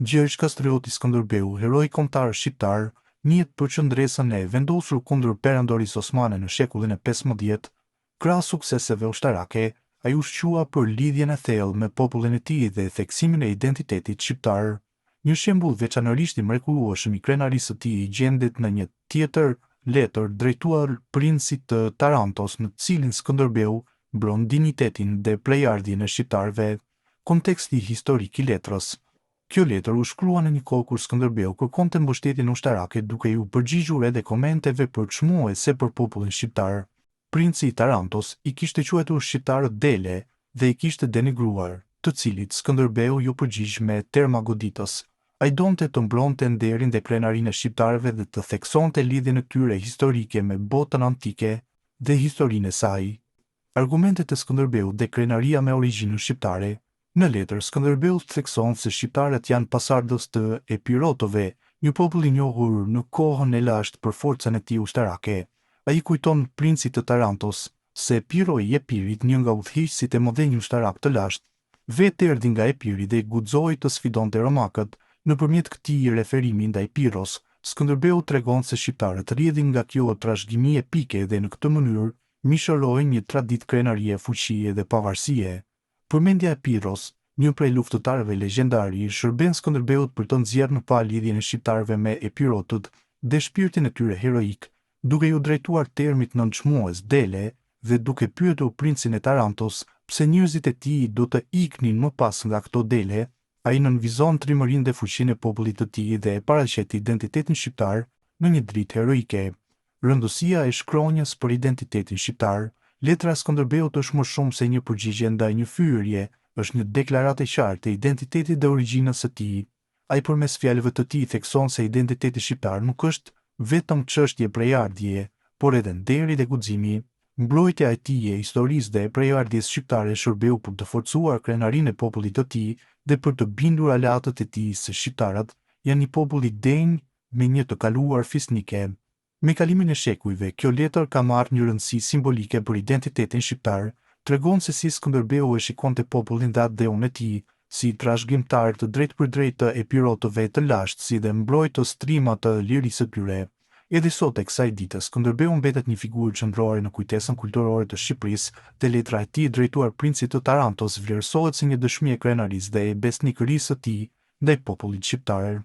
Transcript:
Gjergj Kastrioti Skënderbeu, heroi kombëtar shqiptar, njihet për qëndresën e vendosur kundër Perandorisë Osmane në shekullin e 15. Krahas sukseseve ushtarake, ai u shqua për lidhjen e thellë me popullin e tij dhe theksimin e identitetit shqiptar. Një shembull veçanërisht i mrekullueshëm i krenarisë së tij gjendet në një tjetër letër drejtuar princit të Tarantos në të cilin Skënderbeu mbron dinjitetin dhe prejardhjen e shqiptarëve. Konteksti historik i letrës. Kjo letër u shkrua në një kohë kur Skënderbeu kërkonte mbështetjen ushtarake duke iu përgjigjur edhe komenteve përçmuese për popullin shqiptar. Princi i Tarantos i kishte quajtur shqiptarët dele dhe i kishte denigruar, të cilit Skënderbeu iu përgjigj me terma goditës. Ai donte të mbronte nderin dhe krenarinë e shqiptarëve dhe të theksonte lidhjen e tyre historike me botën antike dhe historinë e saj. Argumentet e Skënderbeut dhe krenaria me origjinën shqiptare. Në letër, Skënderbeu thekson se shqiptarët janë pasardhës të epirotëve, një popull i njohur në kohën e lashtë për forcën e tij ushtarake. Ai i kujton princit të Tarantos se Piro i Epirit, një nga udhëheqësit e mëdhenj ushtarakë të lashtë, vetë erdhi nga Epiri dhe guxoi të sfidonte romakët. Nëpërmjet këtij referimi ndaj Piros, Skënderbeu tregon se shqiptarët rrjedhin nga kjo trashëgimi epike dhe në këtë mënyrë mishërojnë një traditë krenarie, fuqie dhe pavarësie. Përmendja e Pirros, një prej luftëtarëve legjendarë, i shërben Skënderbeut për të nxjerrë në pah lidhjen e shqiptarëve me epirotët dhe shpirtin e tyre heroik, duke iu drejtuar termit nënçmues dele dhe duke pyetur princin e Tarantos pse njerëzit e tij do të iknin më pas nga këto dele, ai nënvizon trimërinë dhe fuqinë e popullit të tij dhe e paraqet identitetin shqiptar në një dritë heroike. Rëndësia e shkronjës për identitetin shqiptar, Letra e Skënderbeut është më shumë se një përgjigje ndaj një fyerje, është një deklaratë e qartë e identitetit dhe origjinës së tij. Ai përmes fjalëve të tij thekson se identiteti shqiptar nuk është vetëm çështje prejardhjeje, por edhe nderi dhe guximi. Mbrojtja e tij e historisë dhe e prejardhjes shqiptare shërbeu për të forcuar krenarinë e popullit të tij dhe për të bindur aleatët e tij se shqiptarët janë një popull i denjë me një të kaluar fisnike. Me kalimin e shekujve, kjo letër ka marrë një rëndësi simbolike për identitetin shqiptar, tregon se si Skënderbeu e shikonte popullin dhe atdheun e tij, si trashëgimtarë të drejtpërdrejtë të epirotëve të lashtë si dhe mbrojtës trima të lirisë së tyre. Edhe sot e kësaj dite, Skënderbeu mbetet një figurë qendrore në kujtesën kulturore të Shqipërisë dhe letra e tij drejtuar princit të Tarantos vlerësohet si një dëshmi e krenarisë dhe e besnikërisë së tij ndaj popullit shqiptar.